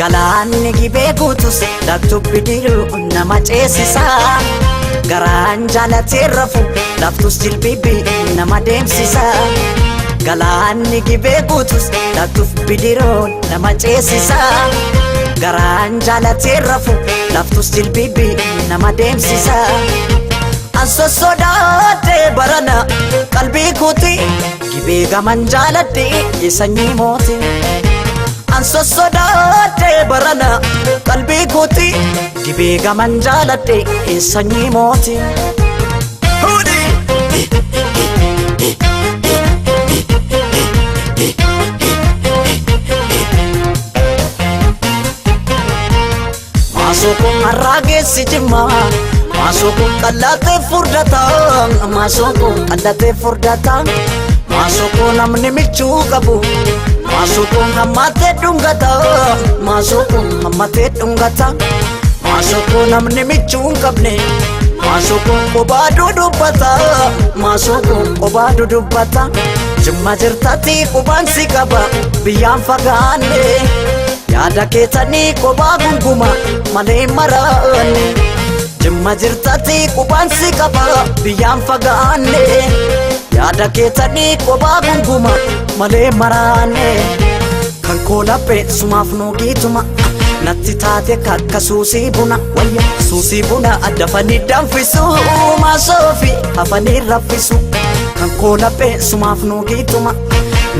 Galaanni gibee guutus laattu bidiruu nama ceesisa. Garaan jaalatee rafu laftus jilbibi nama deemsisa. Galaanni gibee guutus laattuuf bidiruu nama ceesisa. Garaan jaalatee rafu laftus jilbibi nama deemsisa. An sossodaadhee barana qalbii kooti gibee gaman jaaladhee sanyii mooti. An sossodaadhee barana qalbii kooti gibee gaman jaaladhee sanyii mooti. Maasoo har'aa geessi jimmaa maasoo qallatee furdata maasoo qallatee furdata maasoo namni michuu qabu maasoo hammatee dhungata maasoo hammatee dhungata maasoo namni michuu hin qabne maasoo qobaa dudubbata maasoo qobaa dudubbata jimma jirtatti qubaan si qaba biyyaan fagaanne. Yaada keessanii qobaa gunguma malee maraanne. Jimma jirtatti qubaan si qaba biyyaan fagaanne. Yaada keessanii qobaa gunguma malee maraanne. Kan koo laphee sumaaf nuugiituma natti taate kakka suusii buna wayya suusii buna dafanii danfisu maasoofi hafanii raffisu. Kan koo laphee sumaaf nuugiituma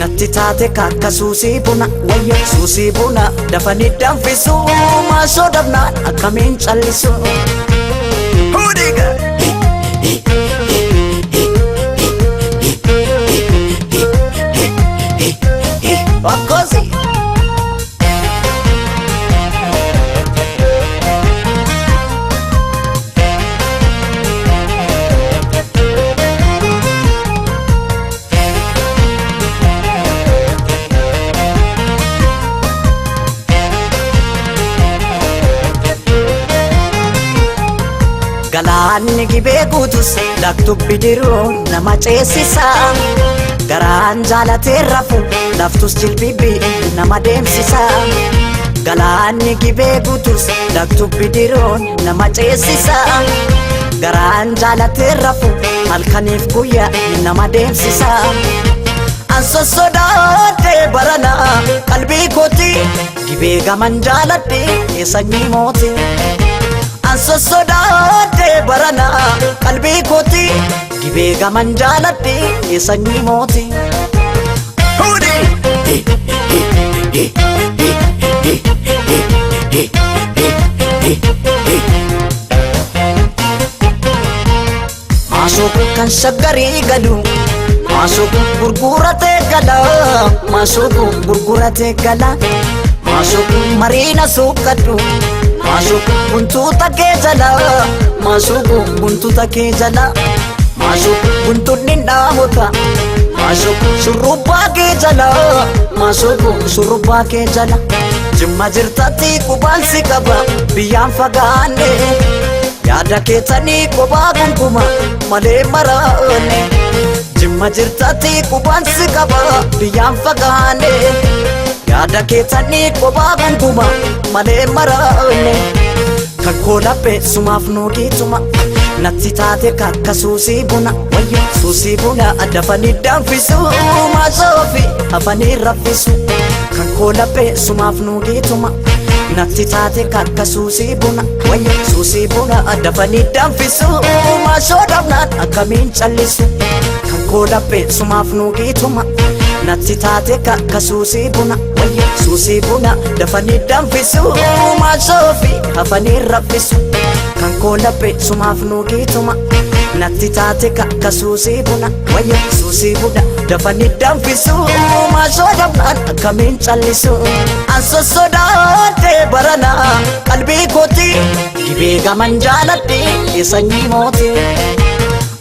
natti taate kakka suusii buna wayya suusii buna dafanii danfisu maasoo dabnaan akkamiin callisu. Hudiga! Akkosi. Galaanni gibee guutus laattu bidiruu nama ceesisa. Garaan jaalatee rafu laftus jilbibi nama deemsisa. Galaanni gibee guutus laattu bidiruu nama ceesisa. Garaan jaalatee rafu halkaniif guyyaa nama deemsisa. An sossodaadhee barana qalbii kooti gibee gaman jaaladhee sanyii mooti. An sossodaadhee barana qalbii kooti gibee gaman jaaladhee sanyii mooti. Hudi! Maasoo kan shaggarii galu maasoo gurguratee gala maasoo gurguratee gala maasoo mariina suuqadhu maasoo guntuuta kee jala maasoo guntuuta kee jala maasoo guntuunni dhaamota maasoo shurrubbaa kee jala maasoo shurrubbaa kee jala jimma jirtatti qubaan si qaba biyyaan fagaanne. Yaada keessanii qobaa gunguma malee maraanne. Jimma jirtatti qubaan si qaba biyyaan fagaanne. Yaada keessanii qobaa gunguma malee maraanne. Kan koo laphee sumaaf nuugiituma natti taate kakka suusii buna wayya suusii buna dafanii danfisu maasoofi hafanii raffisu. Kan koo laphee sumaaf nuugiituma natti taate kakka suusii buna wayya suusii buna dafanii danfisu maasoo dhabnaan akkamiin callisu. Kan koo laphee sumaaf nuugiituma natti taate kakka suusii buna wayya suusii buna dafanii danfisu maasoofi hafanii raffisu. Kan koo laphee sumaaf nuugiituma natti taate kakka suusii buna wayya suusii buna dafanii danfisu maasoo dhabnaan akkamiin callisu. An sossodaadhee barana qalbii kooti gibee gaman jaaladhee sanyii mooti.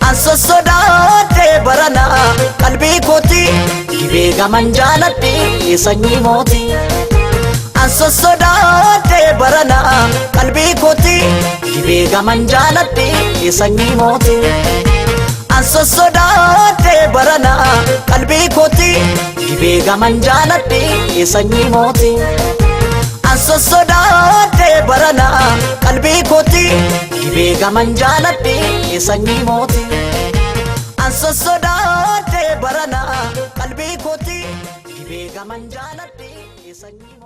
An sossodaadhee barana qalbii kooti gibee gaman jaaladhee sanyii mooti. An sossodaadhee barana qalbii kooti gibee gaman jaaladhee sanyii mooti. An sossodaadhee barana qalbii kooti gibee gaman jaaladhee sanyii mooti. An sossodaadhee barana qalbii kooti dhibee gaman jaaladhe sanyii mooti. An sossodaadhee barana qalbii kooti dhibee gaman jaaladhe sanyii.